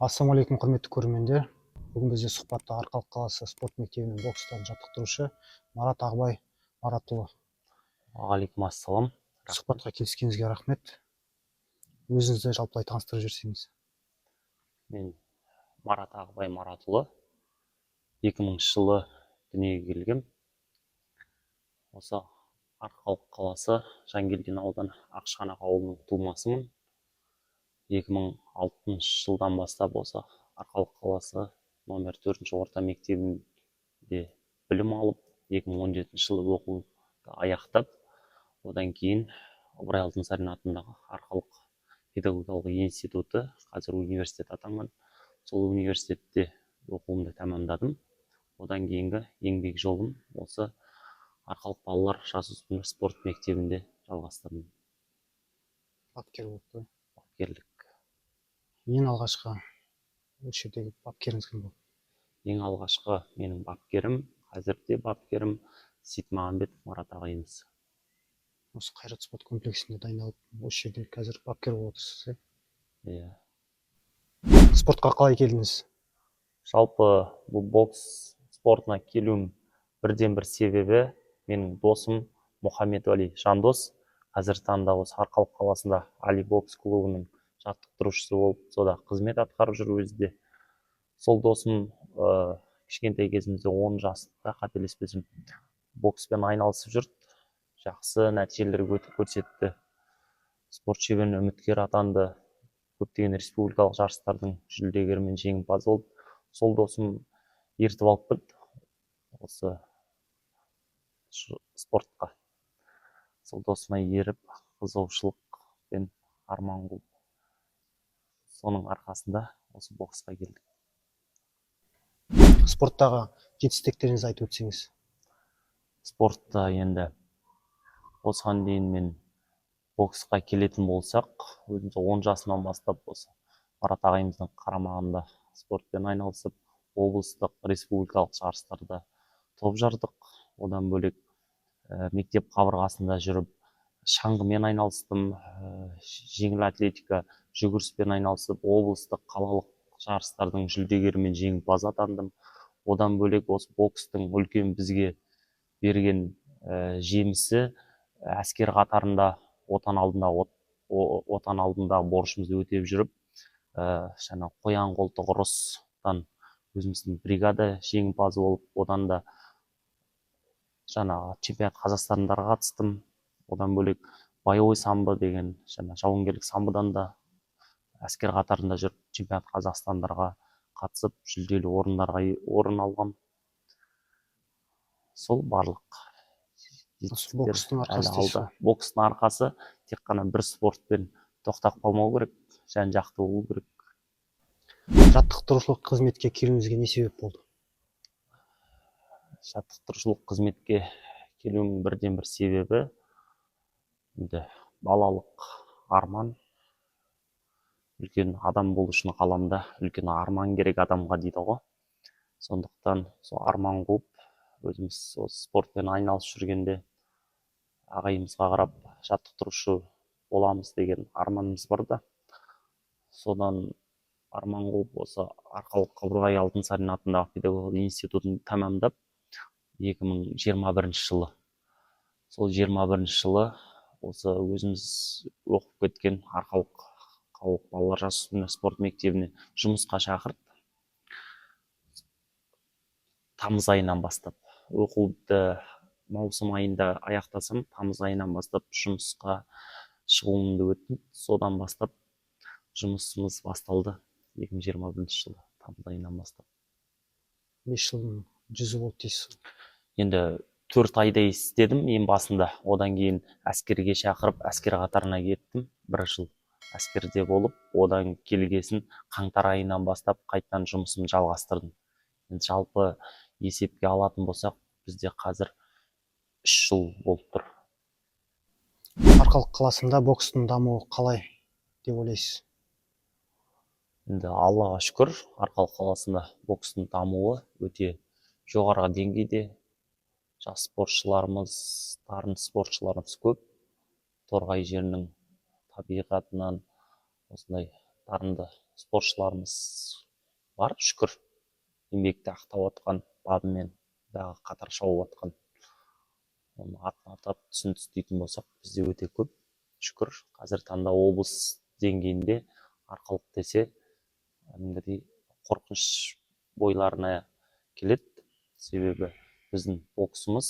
Ассалаумағалейкум, құрметті көрермендер! Бүгін бізде сұхбатта Арқалық қаласы спорт мектебінің бокстан жаттықтырушы Марат Ағыбай Маратұлы. Уағалейкум ассалам. Сұхбатқа келіскеніңізге рахмет. Өзіңізді жалпылай таныстырып жіберсеңіз. Мен Марат Ағыбай Маратұлы, 2000 жылы дүниеге келгем. Осы Арқалық қаласы, Жангелдин ауданы, Ақшығанақ ауылының тумасымын. 2006 жылдан бастап осы Арқалық қаласы номер 4 орта мектебінде білім алып, 2017 жылы оқуды аяқтап, одан кейін Ыбырай Алтынсарин атындағы Арқалық педагогикалық институты, қазір университет атанған, сол университетте оқуымды тәмамдадым. Одан кейінгі еңбек жолым осы Арқалық балалар жасөспірімдер спорт мектебінде жалғастырдым. Бапкер болып қой. Бапкерлік. Ең алғашқы осы жердегі бапкеріңіз кім болды? Ең алғашқы менің бапкерім, қазір де бапкерім Сейтмағамбетов Марат ағайымыз. Осы Қайрат спорт комплексінде дайындалып, осы жерде қазір бапкер болып отырсыз, иә? Иә. Спортқа қалай келдіңіз? Жалпы, бұл бокс спортына келуім бірден бір себебі менің досым Мұхаммедуали Жандос, қазіргі таңда осы Арқалық қаласында Али бокс клубының жаттықтырушысы болып, сода қызмет атқарып жүр өзі де. Сол досым кішкентай кезімізде, 10 жаста, қателеспесем, бокспен айналысып жүрді. Жақсы нәтижелер көрсетті, спорт шеберіне үміткер атанды, көптеген республикалық жарыстардың жүлдегері мен жеңімпазы болды. Сол досым ертіп алып келді осы спортқа. Сол досыма еріп, қызығушылықпен арман қуып, соның арқасында осы боксқа келдік. Спорттағы жетістіктеріңізді айтып өтсеңіз. Спортта енді осыған дейін мен боксқа келетін болсақ, өзіміз 10 жасымнан бастап осы Марат ағайымыздың қарамағында спортпен айналысып, облыстық, республикалық жарыстарда топ жардық. Одан бөлек мектеп қабырғасында жүріп шаңғымен айналыстым, жеңіл атлетика, жүгіріспен айналысып, облыстық, қалалық жарыстардың жүлдегері мен жеңімпазы атандым. Одан бөлек осы бокстың үлкен бізге берген жемісі әскер қатарында отан алдында борышымызды өтеп жүріп, жаңа қоян қолтық ұрыстан өзіміздің бригада жеңімпазы болып, одан да жаңағы чемпионат Қазақстандарға қатыстым. Одан бөлек боевой самбо деген жаңа жауынгерлік самбодан да әскер қатарында жүріп чемпионат Қазақстандарға қатысып, жүлделі орындарға орын алғам. Сол барлық Осы жетістіктер бокстың әлі арқасы дейсіз алда. ғой. Бокстың арқасы. Тек қана бір спортпен тоқтап қалмау керек, жан жақты болу керек. Жаттықтырушылық қызметке келуіңізге не себеп болды? Жаттықтырушылық қызметке келуімнің бірден бір себебі енді балалық арман. Үлкен адам болу үшін ғаламда үлкен арман керек адамға дейді ғой. Сондықтан сол арман қуып, өзіміз осы спортпен айналысып жүргенде ағайымызға қарап жаттықтырушы боламыз деген арманымыз бар да. Содан арман қуып, осы Арқалық Ыбырай Алтынсарин атындағы педагогикалық институтын тәмамдап 2021 жылы, сол 21 жылы осы өзіміз оқып кеткен Арқалық қалалық балалар жасөспірімдер спорт мектебіне жұмысқа шақырды. Тамыз айынан бастап, оқуды маусым айында аяқтасам, тамыз айынан бастап жұмысқа шығуымды өттім. Содан бастап жұмысымыз басталды 2021 жылы тамыз айынан бастап. 5 жылдың жүзі болды дейсіз ғой. Енді 4 айдай істедім ең басында. Одан кейін әскерге шақырып, әскер қатарына кеттім. Бір жыл әскерде болып, одан келгесін қаңтар айынан бастап қайтадан жұмысымды жалғастырдым. Енді жалпы есепке алатын болсақ, бізде қазір 3 жыл болып тұр. Арқалық қаласында бокстың дамуы қалай деп ойлайсыз? Енді Аллаға шүкір, Арқалық қаласында бокстың дамуы өте жоғарғы деңгейде. Жас спортшыларымыз, дарынды спортшыларымыз көп. Торғай жерінің табиғатынан осындай Дарынды спортшыларымыз бар, шүкір. Еңбекті ақтап отқан, бабымен дағы қатар шауып отқан. Оның атын атап, түсін түстейтін болсақ, бізде өте көп. Шүкір, қазір таңда облыс деңгейінде Арқалық десе, кәдімгідей қорқыныш бойларына келеді. Себебі біздің боксымыз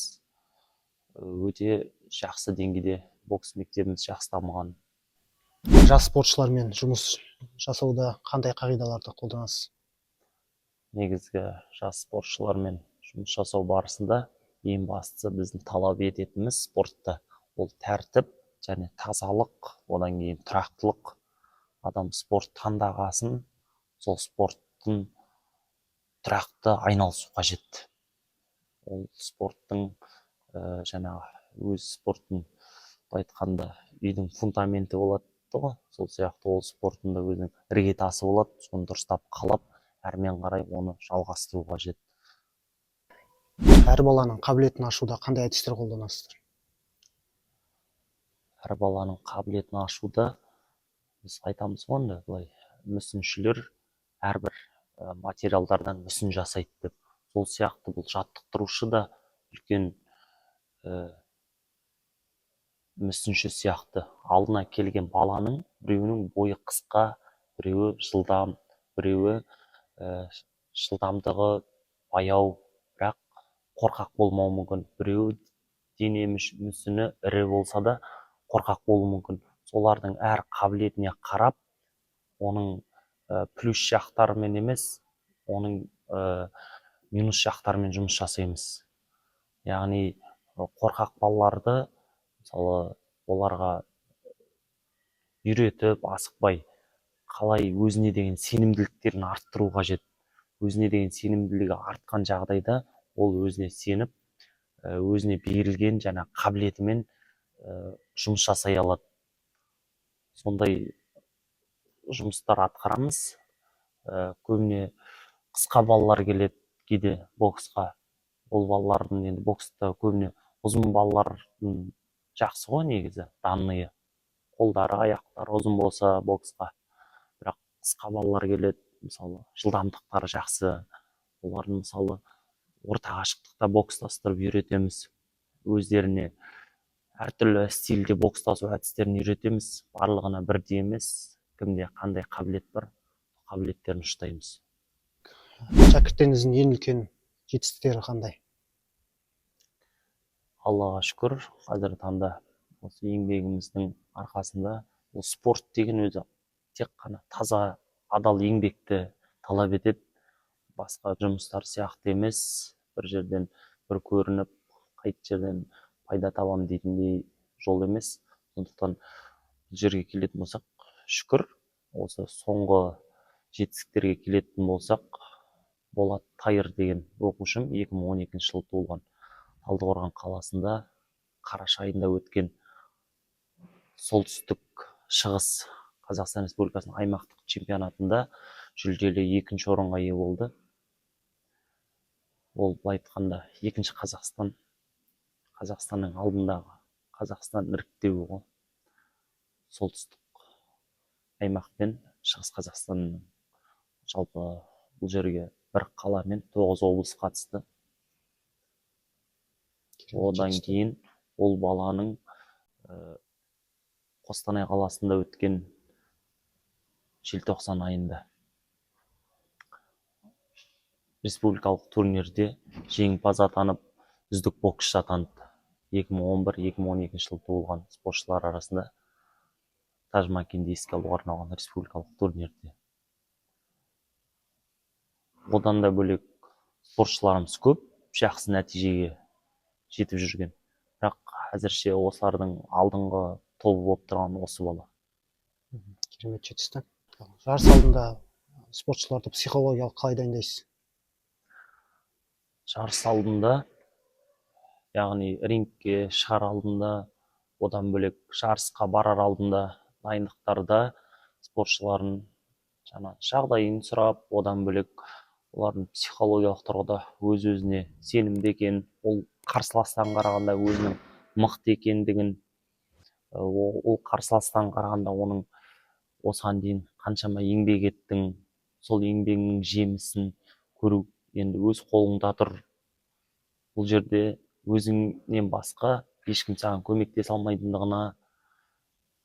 өте жақсы деңгейде, бокс мектебіміз жақсы дамыған. Жас спортшылармен жұмыс жасауда қандай қағидаларды қолданасыз? Негізгі жас спортшылармен жұмыс жасау барысында ең бастысы, біздің талап ететініміз спортта ол тәртіп және тазалық, одан кейін тұрақтылық. Адам спорт таңдағасын, сол спорттың тұрақты айналысу қажет. Ол спорттың жаңағы өз спорттың, былай айтқанда, үйдің фундаменті болады ғой, сол сияқты ол спорттың да өзінің іргетасы болады. Соны дұрыстап қалап, әрмен қарай оны жалғастыру қажет. Әр баланың қабілетін ашуда қандай әдістер қолданасыздар? Әр баланың қабілетін ашуда біз айтамыз ғой енді былай, мүсіншілер әрбір материалдардан мүсін жасайды деп. Сол сияқты бұл жаттықтырушы да үлкен мүсінші сияқты. Алдына келген баланың біреуінің бойы қысқа, біреуі жылдам, біреуі жылдамдығы баяу, бірақ қорқақ болмауы мүмкін, біреуі дене мүсіні ірі болса да, қорқақ болуы мүмкін. Солардың әр қабілетіне қарап, оның плюс жақтарымен емес, оның минус жақтарымен жұмыс жасаймыз. Яғни қорқақ балаларды, мысалы, оларға үйретіп, асықпай, қалай өзіне деген сенімділіктерін арттыру қажет. Өзіне деген сенімділігі артқан жағдайда ол өзіне сеніп, өзіне берілген жаңа қабілетімен жұмыс жасай алады. Сондай жұмыстар атқарамыз. Көбіне қысқа балалар келеді кейде боксқа. Ол балалардың енді бокста көбіне ұзын балалардың жақсы ғой негізі данные, қолдары, аяқтары ұзын болса боксқа. Бірақ қысқа балалар келеді, мысалы, жылдамдықтары жақсы. Олардың, мысалы, орта қашықтықта бокстастырып үйретеміз, өздеріне әртүрлі стильде бокстасу әдістерін үйретеміз. Барлығына бірдей емес, кімде қандай қабілет бар, қабілеттерін ұштаймыз. Шәкірттеріңіздің ең үлкен жетістіктері қандай? Аллаға шүкір, қазіргі таңда осы еңбегіміздің арқасында, бұл спорт деген өзі тек қана таза, адал еңбекті талап етеді. Басқа жұмыстар сияқты емес, бір жерден бір көрініп, қайт жерден пайда табамын дейтіндей жол емес. Сондықтан бұл жерге келетін болсақ, шүкір, осы соңғы жетістіктерге келетін болсақ, Болат Тайыр деген оқушым, 2012 жылы туылған, Талдықорған қаласында қараша айында өткен Солтүстік Шығыс Қазақстан Республикасының аймақтық чемпионатында жүлделі екінші орынға ие болды. Ол, былай айтқанда, екінші Қазақстан, Қазақстанның алдындағы Қазақстан іріктеуі ғой. Солтүстік аймақ пен Шығыс Қазақстанның, жалпы бұл жерге бір қала мен 9 облыс қатысты. Одан кейін ол баланың Қостанай қаласында өткен желтоқсан айында республикалық турнирде жеңімпаз атанып, үздік боксшы атанды. 2011-2012 жылы туылған спортшылар арасында Тажмакинді еске алуға арналған республикалық турнирде. Одан да бөлек спортшыларымыз көп, жақсы нәтижеге жетіп жүрген, бірақ әзірше осылардың алдыңғы тобы болып тұрған осы бала. Керемет жетістік. Жарыс алдында спортшыларды психологиялық қалай дайындайсыз? Жарыс алдында, яғни рингке шығар алдында, одан бөлек жарысқа барар алдында дайындықтарда спортшылардың жаңа жағдайын сұрап, одан бөлек олардың психологиялық тұрғыда өз өзіне сенімді екенін, ол қарсыластан қарағанда өзінің мықты екендігін, ол қарсыластан қарағанда оның осыған дейін Қаншама еңбек еттің, сол еңбегіңнің жемісін көру енді өз қолыңда тұр. Бұл жерде өзіңнен басқа ешкім саған көмектесе алмайтындығына,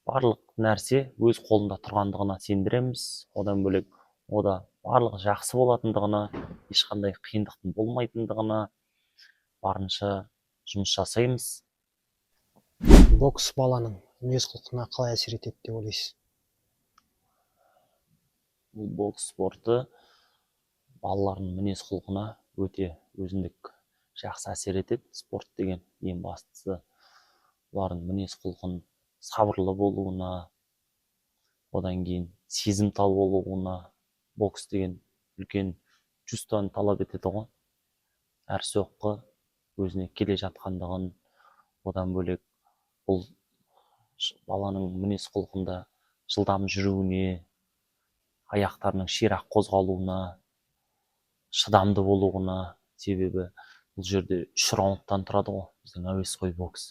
барлық нәрсе өз қолында тұрғандығына сендіреміз. Одан бөлек, ода барлығы жақсы болатындығына, ешқандай қиындықтың болмайтындығына барынша жұмыс жасаймыз. Бокс баланың мінез құлқына қалай әсер етеді деп ойлайсыз? Бұл бокс спорты балалардың мінез құлқына өте өзіндік жақсы әсер етеді. Спорт деген ең бастысы олардың мінез құлқын сабырлы болуына, одан кейін сезімтал болуына. Бокс деген үлкен чувствоны талап етеді ғой, әр соққы өзіне келе жатқандығын. Одан бөлек, бұл баланың мінез құлқында жылдам жүруіне, аяқтарының ширақ қозғалуына, шыдамды болуына. Себебі бұл жерде үш раундтан тұрады ғой біздің әуесқой бокс.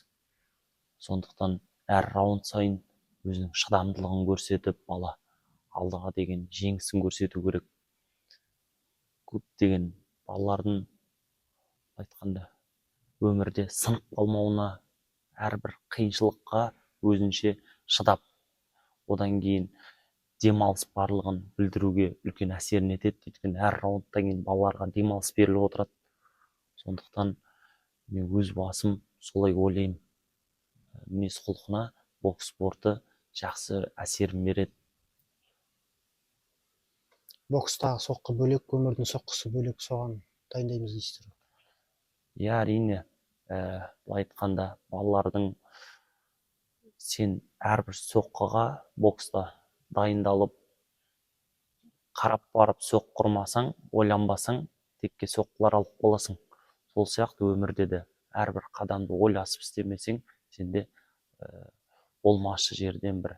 Сондықтан әр раунд сайын өзінің шыдамдылығын көрсетіп, бала алдыға деген жеңісін көрсету керек. Көптеген балалардың, айтқанда, өмірде сынып қалмауына, әрбір қиыншылыққа өзінше шыдап, одан кейін демалыс барлығын білдіруге үлкен әсерін етеді. Өйткені әр раундтан кейін балаларға демалыс беріліп отырады. Сондықтан мен өз басым солай ойлаймын: мінез құлқына бокс спорты жақсы әсерін береді. Бокстағы соққы бөлек, өмірдің соққысы бөлек, соған дайындаймыз дейсіздер ғой? Иә, әрине. Былай айтқанда, балалардың сен әрбір соққыға бокста дайындалып, қарап барып соққы ұрмасаң, ойланбасаң, текке соққылар алып қаласың. Сол сияқты өмірде де әрбір қадамды ойласып істемесең, сенде болмашы жерден бір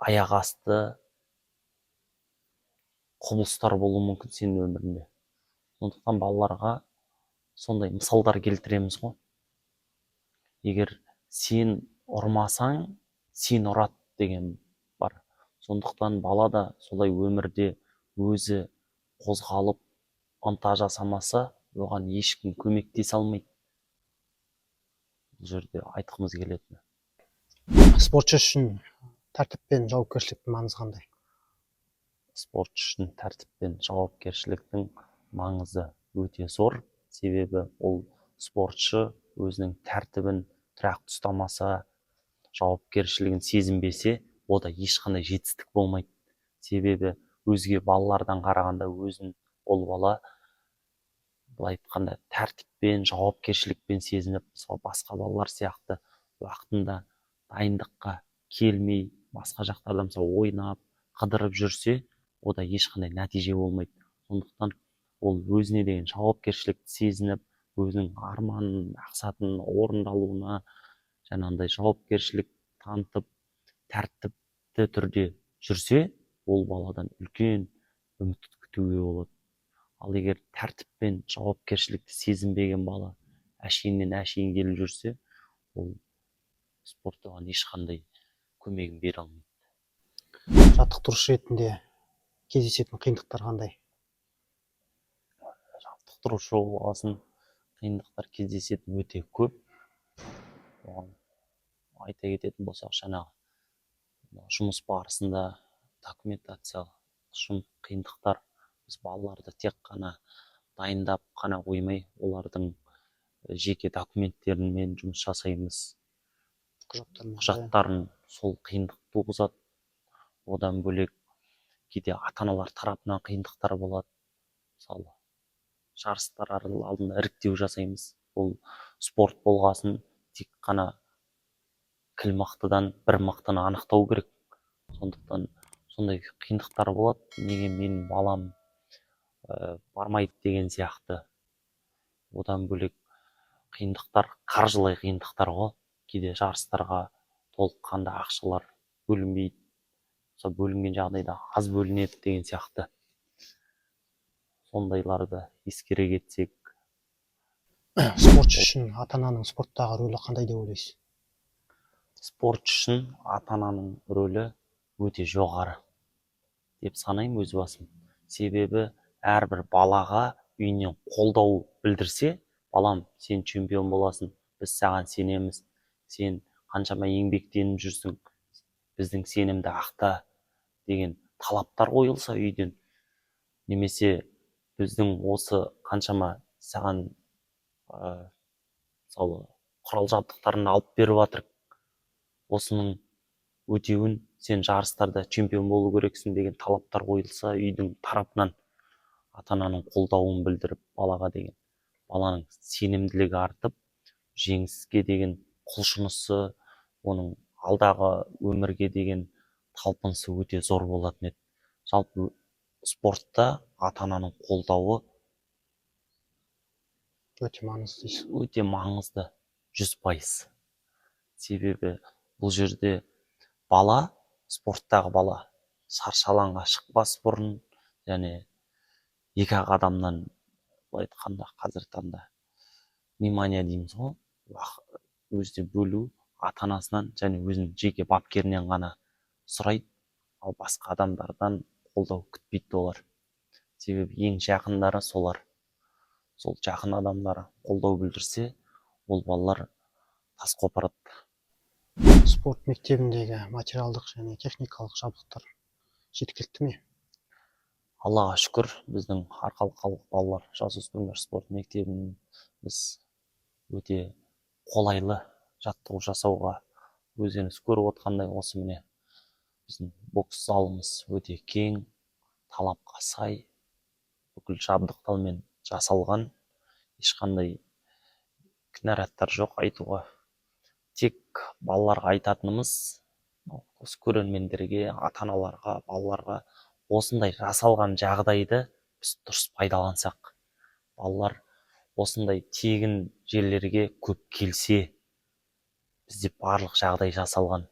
аяқ асты құбылыстар болуы мүмкін сенің өміріңде. Сондықтан балаларға сондай мысалдар келтіреміз ғой: егер сен ұрмасаң, сен ұрады деген бар. Сондықтан бала да солай өмірде өзі қозғалып, ынта жасамаса, оған ешкім көмектесе алмайды. Бұл жерде айтқымыз келетіні. Спортшы үшін тәртіп пен жауапкершіліктің маңызы қандай? Спортшы үшін тәртіп пен жауапкершіліктің маңызы өте зор. Себебі ол спортшы өзінің тәртібін тұрақты ұстамаса, жауапкершілігін сезінбесе, ода ешқандай жетістік болмайды. Себебі өзге балалардан қарағанда өзін ол бала, былай айтқанда, тәртіппен, жауапкершілікпен сезініп, мысалы, басқа балалар сияқты уақытында дайындыққа келмей, басқа жақтарда, мысалы, ойнап, қыдырып жүрсе, ода ешқандай нәтиже болмайды. Сондықтан ол өзіне деген жауапкершілікті сезініп, өзінің арманын, мақсатының орындалуына жаңағындай жауапкершілік танытып, тәртіпті түрде жүрсе, ол баладан үлкен үміт күтуге болады. Ал егер тәртіп пен жауапкершілікті сезінбеген бала әшейіннен әшейін келіп жүрсе, ол спорт оған ешқандай көмегін бере алмайды. Жаттықтырушы ретінде кездесетін қиындықтар қандай? Жаттықтырушы болғасын, қиындықтар кездесетін өте көп. Оған айта кететін болсақ, жаңағы жұмыс барысында документация үшін қиындықтар. Біз балаларды тек қана дайындап қана қоймай, олардың жеке документтерімен жұмыс жасаймыз. Құжаттармен. Құжаттарын. Сол қиындық туғызады. Одан бөлек, кейде ата аналар тарапынан қиындықтар болады. Мысалы, жарыстар алдында іріктеу жасаймыз. Ол спорт болғасын, тек қана кіл мықтыдан бір мықтыны анықтау керек. Сондықтан сондай қиындықтар болады: неге менің балам бармайды деген сияқты. Одан бөлек, қиындықтар қаржылай қиындықтар ғой. Кейде жарыстарға толыққанды ақшалар бөлінбейді, мысалы, бөлінген жағдайда аз бөлінеді деген сияқты. Сондайларды ескере кетсек. Спортшы үшін ата ананың спорттағы рөлі қандай деп ойлайсыз? Спортшы үшін ата ананың рөлі өте жоғары. Деп санаймын өз басым. Себебі әрбір балаға үйінен қолдау білдірсе, балам, сен чемпион боласың, біз саған сенеміз, сен қаншама еңбектеніп жүрсің, біздің сенімді ақта деген талаптар қойылса үйден, немесе біздің осы қаншама саған мысалы, құрал жабдықтарын алып беріп жатыр, осының өтеуін сен жарыстарда чемпион болу керексің деген талаптар қойылса үйдің тарапынан, ата ананың қолдауын білдіріп балаға деген, баланың сенімділігі артып, жеңіске деген құлшынысы, оның алдағы өмірге деген талпынысы өте зор болатын еді. Жалпы, спортта ата ананың қолдауы өте маңызды дейсіз. Өте маңызды, 100%. Себебі бұл жерде бала, спорттағы бала шаршы алаңға шықпас бұрын және екі ақ адамнан, былай айтқанда, қазіргі таңда внимание дейміз ғой, өзіне бөлу, ата анасынан және өзінің жеке бапкерінен ғана сұрайды. Ал басқа адамдардан қолдау күтпейді олар. Себебі ең жақындары солар. Сол жақын адамдары қолдау білдірсе, ол балалар тас қопарады. Спорт мектебіндегі материалдық және техникалық жабдықтар жеткілікті ме? Аллаға шүкір, біздің Арқалық қалалық балалар жасөспірімдер спорт мектебін біз өте қолайлы жаттығу жасауға. Өздеріңіз көріп отқандай, осы, міне, біздің бокс залымыз өте кең, талапқа сай, бүкіл жабдықталмен жасалған, ешқандай кінәраттар жоқ айтуға. Тек балаларға айтатынымыз, осы көрермендерге, ата аналарға, балаларға: осындай жасалған жағдайды біз дұрыс пайдалансақ, балалар осындай тегін жерлерге көп келсе, бізде барлық жағдай жасалған,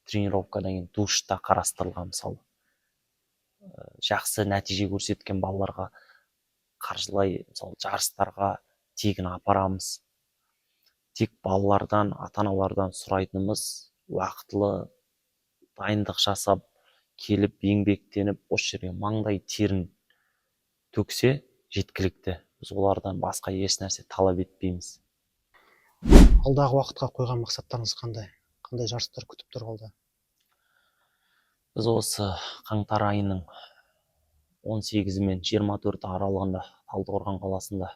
тренировкадан кейін душ та қарастырылған. Мысалы, жақсы нәтиже көрсеткен балаларға қаржылай, мысалы, жарыстарға тегін апарамыз. Тек балалардан, ата аналардан сұрайтынымыз: уақытылы дайындық жасап келіп, еңбектеніп, осы жерге маңдай терін төксе, жеткілікті. Біз олардан басқа еш нәрсе талап етпейміз. Алдағы уақытқа қойған мақсаттарыңыз қандай? Қандай жарыстар күтіп тұр алда? Біз осы қаңтар айының 18 мен 24 аралығында Талдықорған қаласында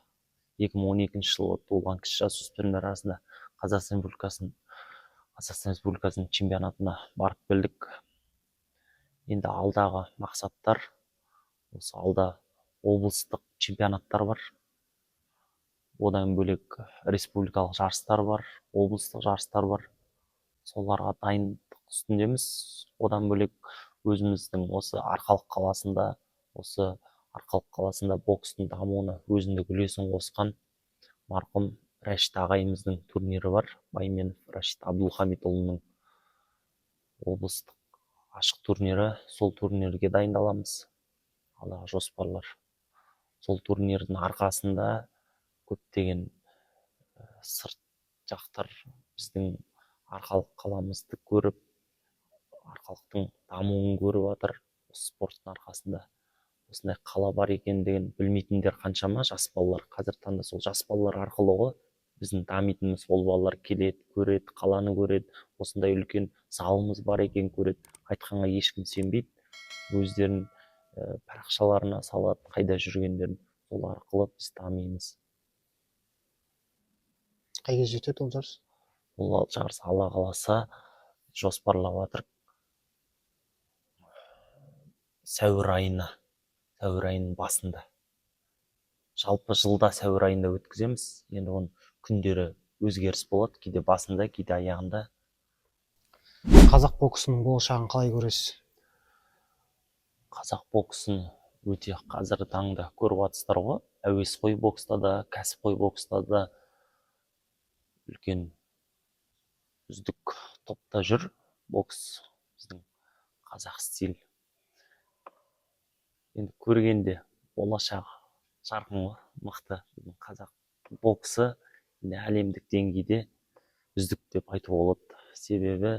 2012 жылы туылған кіші жасөспірімдер арасында Қазақстан Республикасының чемпионатына барып келдік. Енді алдағы мақсаттар: осы алда облыстық чемпионаттар бар, одан бөлек республикалық жарыстар бар, облыстық жарыстар бар, соларға дайындық үстіндеміз. Одан бөлек өзіміздің осы Арқалық қаласында бокстың дамуына өзіндік үлесін қосқан марқұм Рәшит ағайымыздың турнирі бар, Байменов Рәшит Абдулхамитұлының облыстық ашық турнирі. Сол турнирге дайындаламыз. Алдағы жоспарлар: сол турнирдің арқасында көптеген сырт жақтар біздің Арқалық қаламызды көріп, Арқалықтың дамуын көріп жатыр. Осы спорттың арқасында осындай қала бар екендігін білмейтіндер қаншама жас балалар қазіргі таңда. Сол жас балалар арқылы ғой біздің дамитынымыз. Ол балалар келеді, көреді, қаланы көреді, осындай үлкен залымыз бар екенін көреді. Айтқанға ешкім сенбейді, өздерінің парақшаларына салады қайда жүргендерін. Сол арқылы біз дамимыз. Қай кезде өтеді ол жарыс? Ол жарыс, Алла қаласа, жоспарлап жатыр сәуір айына, сәуір айының басында. Жалпы жылда сәуір айында өткіземіз, енді оның күндері өзгеріс болады, кейде басында, кейде аяғында. Қазақ боксының болашағын қалай көресіз? Қазақ боксын өте, қазіргі таңда көріп жатсыздар ғой, әуесқой бокста да, кәсіпқой бокста да үлкен үздік топта жүр бокс, біздің қазақ стиль. Енді көргенде болашағы жарқын ғой, мықты. Біздің қазақ боксы енді әлемдік деңгейде үздік деп айтуға болады. Себебі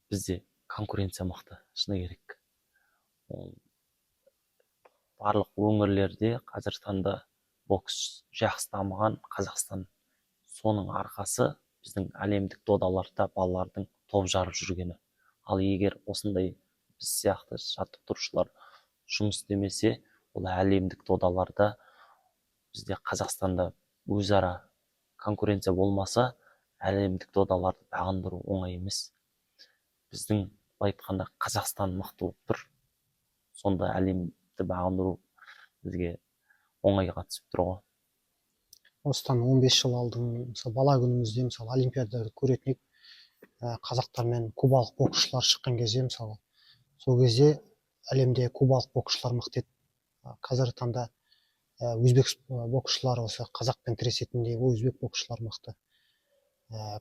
бізде конкуренция мықты, шыны керек. Ол барлық өңірлерде қазіргі таңда бокс жақсы дамыған Қазақстан. Соның арқасы біздің әлемдік додаларда балалардың топ жарып жүргені. Ал егер осындай біз сияқты жаттықтырушылар жұмыс істемесе, ол әлемдік додаларда бізде Қазақстанда өзара конкуренция болмаса, әлемдік додаларды бағындыру оңай емес. Біздің былай айтқанда Қазақстан мықты болып тұр. Сонда әлемді бағындыру бізге оңайға түсіп тұр ғой. Осыдан 15 жыл алдын, мысалы, бала күнімізде, мысалы, олимпиадада көретін едік, қазақтар мен кубалық боксшылар шыққан кезде, мысалы, сол кезде әлемде кубалық боксшылар мықты еді. Қазіргі таңда өзбек боксшылары осы қазақпен тіресетіндей өзбек боксшылары мықты.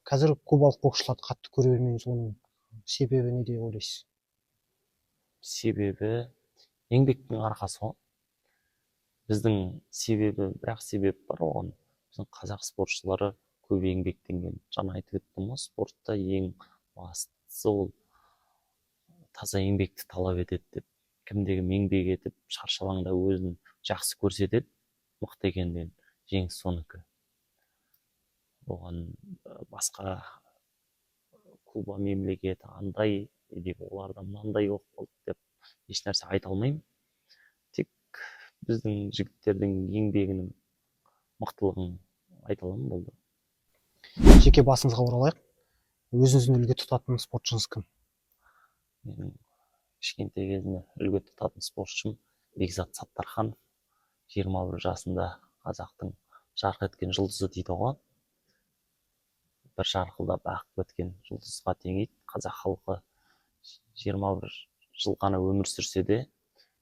Қазір кубалық боксшыларды қатты көре бермейміз. Оның себебі не деп ойлайсыз? Себебі еңбектің арқасы ғой. Біздің себебі, бірақ себеп бар оған. Біздің қазақ спортшылары көп еңбектенген. Жаңа айтып өттім ғой, спортта ең бастысы ол таза еңбекті талап етеді деп. Кімде кім еңбек етіп, шаршы алаңда өзін жақсы көрсетеді, мықты екендігін, жеңіс соныкі. Оған басқа Куба мемлекеті андай деп, оларда мынандай болып қалды деп ешнәрсе айта алмаймын. Тек біздің жігіттердің еңбегінің мықтылығын айта аламын, болды. Жеке басыңызға оралайық. Өзіңіздің үлгі тұтатын спортшыңыз кім? Менің кішкентай кезімде үлгі тұтатын спортшым Бекзат Саттарханов. 21 жасында қазақтың жарқ еткен жұлдызы дейді ғой. Бір жарқылдап ағып кеткен жұлдызға теңейді. Қазақ халқы 21 жыл ғана өмір сүрсе де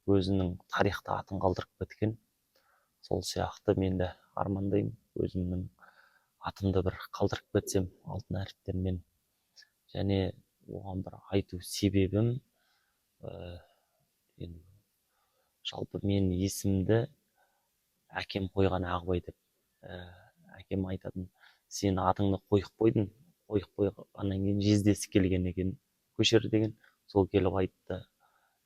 өзінің тарихта атын қалдырып кеткен. Сол сияқты мен де армандаймын, өзімнің атымды бір қалдырып кетсем алтын әріптермен. Және оған бір айту себебім, енді жалпы мен есімді әкем қойған Ағыбай деп. Әкем айтатын, сен атыңды қойып қойдың, қойып қойғаннан кейін жездесі келген екен, көшер деген, сол келіп айтты,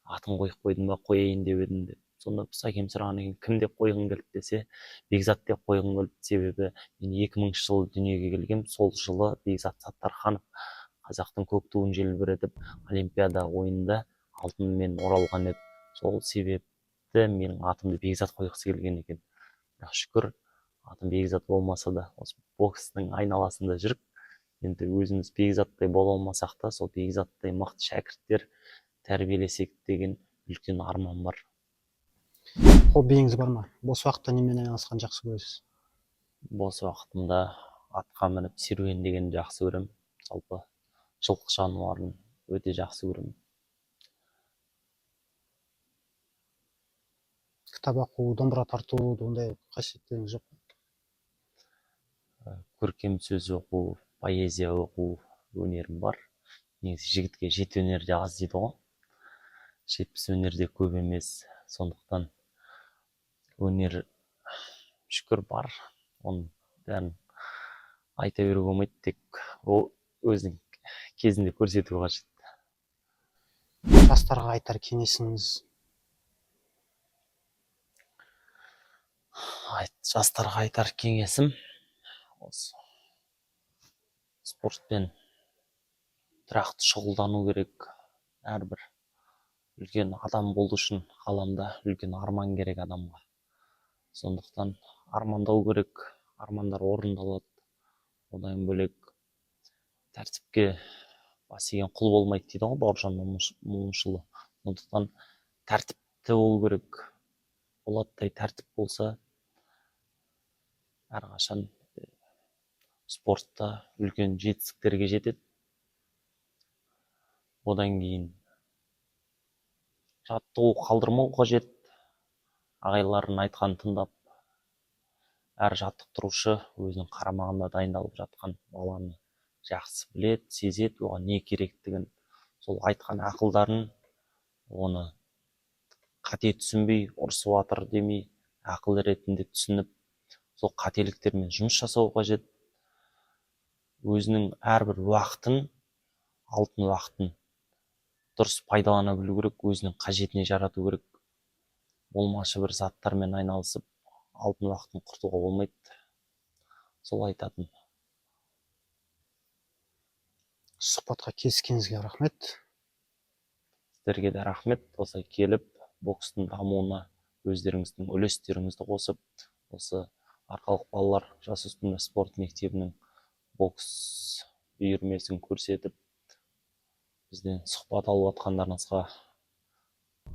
атын қойып қойдың ба, қояйын деп едім деп. Сонда біз әкем сұрағаннан кейін кім деп қойғың келді десе, Бекзат деп қойғым келді. Себебі мен 2000 жылы дүниеге келгем, сол жылы Бекзат Саттарханов қазақтың көк туын желбіретіп олимпиада ойынында алтынмен оралған еді. Сол себепті менің атымды Бекзат қойғысы келген екен. Бірақ шүкір, атым Бекзат болмаса да осы бокстың айналасында жүріп, енді өзіміз Бекзаттай бола алмасақ та, сол Бекзаттай мықты шәкірттер тәрбиелесек деген үлкен арман бар. Хоббиіңіз бар ма? Бос уақытта немен айналысқан жақсы көресіз? Бос уақытымда атқа мініп серуендегенді жақсы көремін. Жалпы жылқы жануарын өте жақсы көремін. Кітап оқу, домбыра тарту, ондай қасиеттеріңіз жоқ па? Көркем сөз оқу, поэзия оқу өнерім бар. Негізі жігітке 7 өнер де аз дейді ғой. 70 өнер де көп емес. Сондықтан өнер шүкір бар. Оның бәрін айта беруге болмайды, тек ол өзінің кезінде көрсету қажет. Жастарға айтар кеңесіңіз? Жастарға айтар кеңесім осы спортпен тұрақты шұғылдану керек. Әрбір үлкен адам болу үшін ғаламда үлкен арман керек адамға. Сондықтан армандау керек, армандар орындалады. Одан бөлек тәртіпке бас иген құл болмайды дейді ғой Бауыржан Момышұлы. Сондықтан тәртіпті болу керек. Болаттай тәртіп болса, әрқашан спортта үлкен жетістіктерге жетеді. Одан кейін жаттығу қалдырмау қажет. Ағайлардың айтқанын тыңдап, әр жаттықтырушы өзінің қарамағында дайындалып жатқан баланы жақсы біледі, сезеді, оған не керектігін, сол айтқан ақылдарын оны қате түсінбей, ұрысып жатыр демей, ақыл ретінде түсініп, сол қателіктермен жұмыс жасау қажет. Өзінің әрбір уақытын, алтын уақытын Дұрыс пайдалана білу керек, өзінің қажетіне жарату керек. Болмашы бір заттармен айналысып, алтын уақытын құртуға болмайды. Сол айтатын. Сұхбатқа келіскеніңізге рахмет. Сіздерге де рахмет. Осылай келіп, бокстың дамуына өздеріңіздің үлестеріңізді қосып, осы Арқалық балалар жасөспірімдер спорт мектебінің бокс үйірмесін көрсетіп, бізден сұхбат алып жатқандарыңызға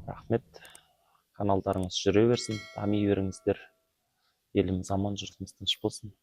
рахмет. Каналдарыңыз жүре берсін, дами беріңіздер. Еліміз аман, жұртымыз тыныш болсын.